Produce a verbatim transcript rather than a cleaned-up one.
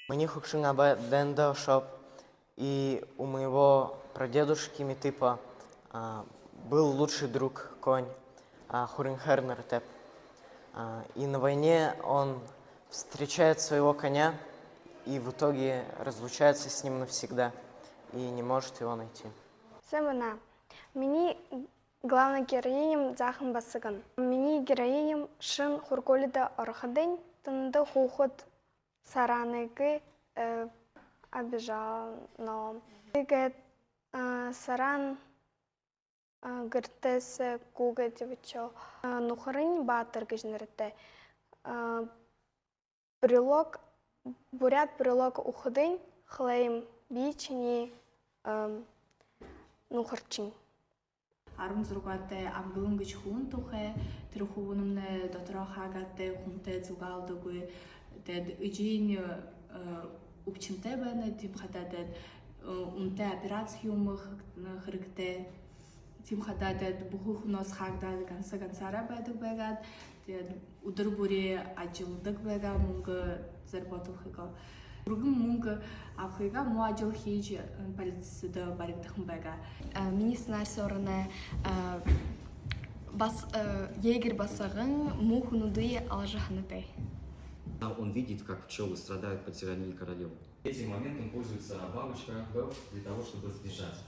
Минии хүгшэн аба дайнда ошооб, и у моего прадедушки Митыпа, а, был лучший друг конь, а, Хуринхэр нэрэтэйб. А, и на войне он встречает своего коня и в итоге разлучается с ним навсегда и не может его найти. Сайн байна. Минии главный героиням Заахан басаган. Минии героиням шэнэ һургуулида ороходонь тэндэ хүүгэд Сараныг, э, обижаана. Тиигээд, э, Саран, э, гэртээһээ гүйгөөд ябашоо. Э, нүхэрынь Баатар гэжэ нэрэтэй. Э, брелок, буряад брелок үгэхэдэнь хэлээ юм: «Би шинии, эм, нүхэршни». Арбан зургаатай Амгалан гэжэ хүбүүн тухай. Тэрэ хүбүүмнай дотороо хаагаатай, хүнтэй зугаалдаггүй. Тиигээд эжынь, э, үбшэнтэй байна, тиимэ хадаа тиигээд, э, үнэтэй операци юумэ хэг-, хэрэгтэй. Тиимэ хадаа тиигээд бүхы хүнһөө хаагдаад, ганса гансаараа байдаг байгаад, тиигээд үдэр бүри ажалладаг байгаа, мүнгэ заработалхыгаа. Үргэн мүнгэ абахыгаа муу ажал хэжэ, э, полицида баригдаһан байгаа. Э, минии сценари суурнай, э, бас, э, егерь басаган муу хүнүүдые алажа һанаатай. Он видит, как пчёлы страдают под тиранией королевы. Этим моментом пользуется бабочка Белл для того, чтобы сбежать.